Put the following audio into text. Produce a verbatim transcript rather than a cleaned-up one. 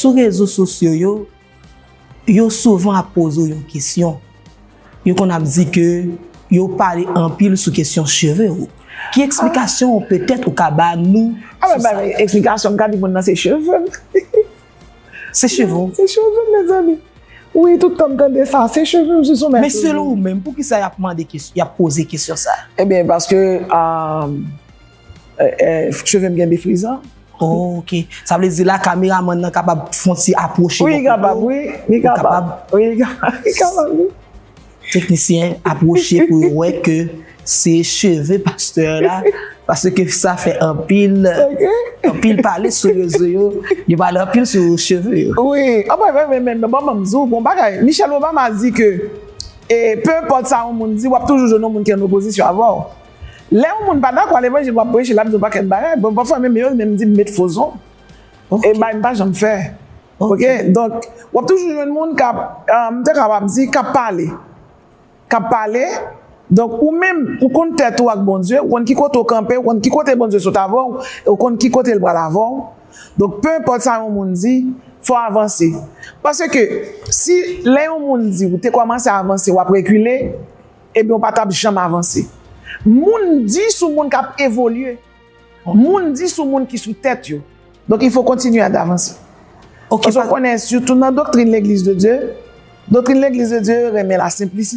Sou rezo sosyo yo, yo souvan ap poze w yon kesyon. Yo konn ap di ke yo pale anpil sou kesyon cheve w. Ki eksplikasyon petèt ou ka ba nou Ah, sou ben, sa? Eksplikasyon m ka di moun nan se cheve m. Se cheve w. Se cheve m, mezanmi. Wi, tout tan m tande sa, se cheve m sou somè. Men selon ou menm, poukisa y ap mande kesyon, y ap poze kesyon sa? Ebyen, paske euh, euh, euh, cheve m gen defrizan. Oh, ok. Sa vle di la, kameramann nan kapab fon ti apwoche Wi, bò kapab, kote w? Wi, li kapab. Kapab? Wi, li kapab. Li kapab, wi. Teknisyen apwoche pou yo wè ke se cheve pastè la, paske sa fè anpil anpil pale sou rezo yo, yo pale anpil sou cheve yo. Wi, anpwen men men men bon, ban m di w bon bagay. Michelle Obama di ke e peu importe sa yon moun di, w ap toujou jwenn yon moun ki an opozisyon avè w. Lè yon moun pa dakò a levanjil w ap preche, l ap di yon pakèt bagay. Bon, pafwa menm yo menm di m met fo zong. E bay m pa janm fè. Ok, donk w ap toujou jwenn moun k ap, euh, m te kapab di, k ap pale. K ap pale. Donk ou menm, ou konn tèt ou ak Bondye, ou konn ki kote w kanpe, ou konn ki kote Bondye sot avè w, e ou konn ki kote l pral avè w. Donk peu importe sa yon moun di, fò w avanse. Paske si lè yon moun di ou te kòmanse avanse, w ap rekile, ebyen w pa t ap janm avanse. Moun di sou moun k ap evolye. Moun di sou moun ki sou tèt yo. Donk il faut continuer à avanse. Ok, Paske w konnen, sitou nan doktrin Legliz de Dye, doktrin Legliz de Dye renmen la senplisite.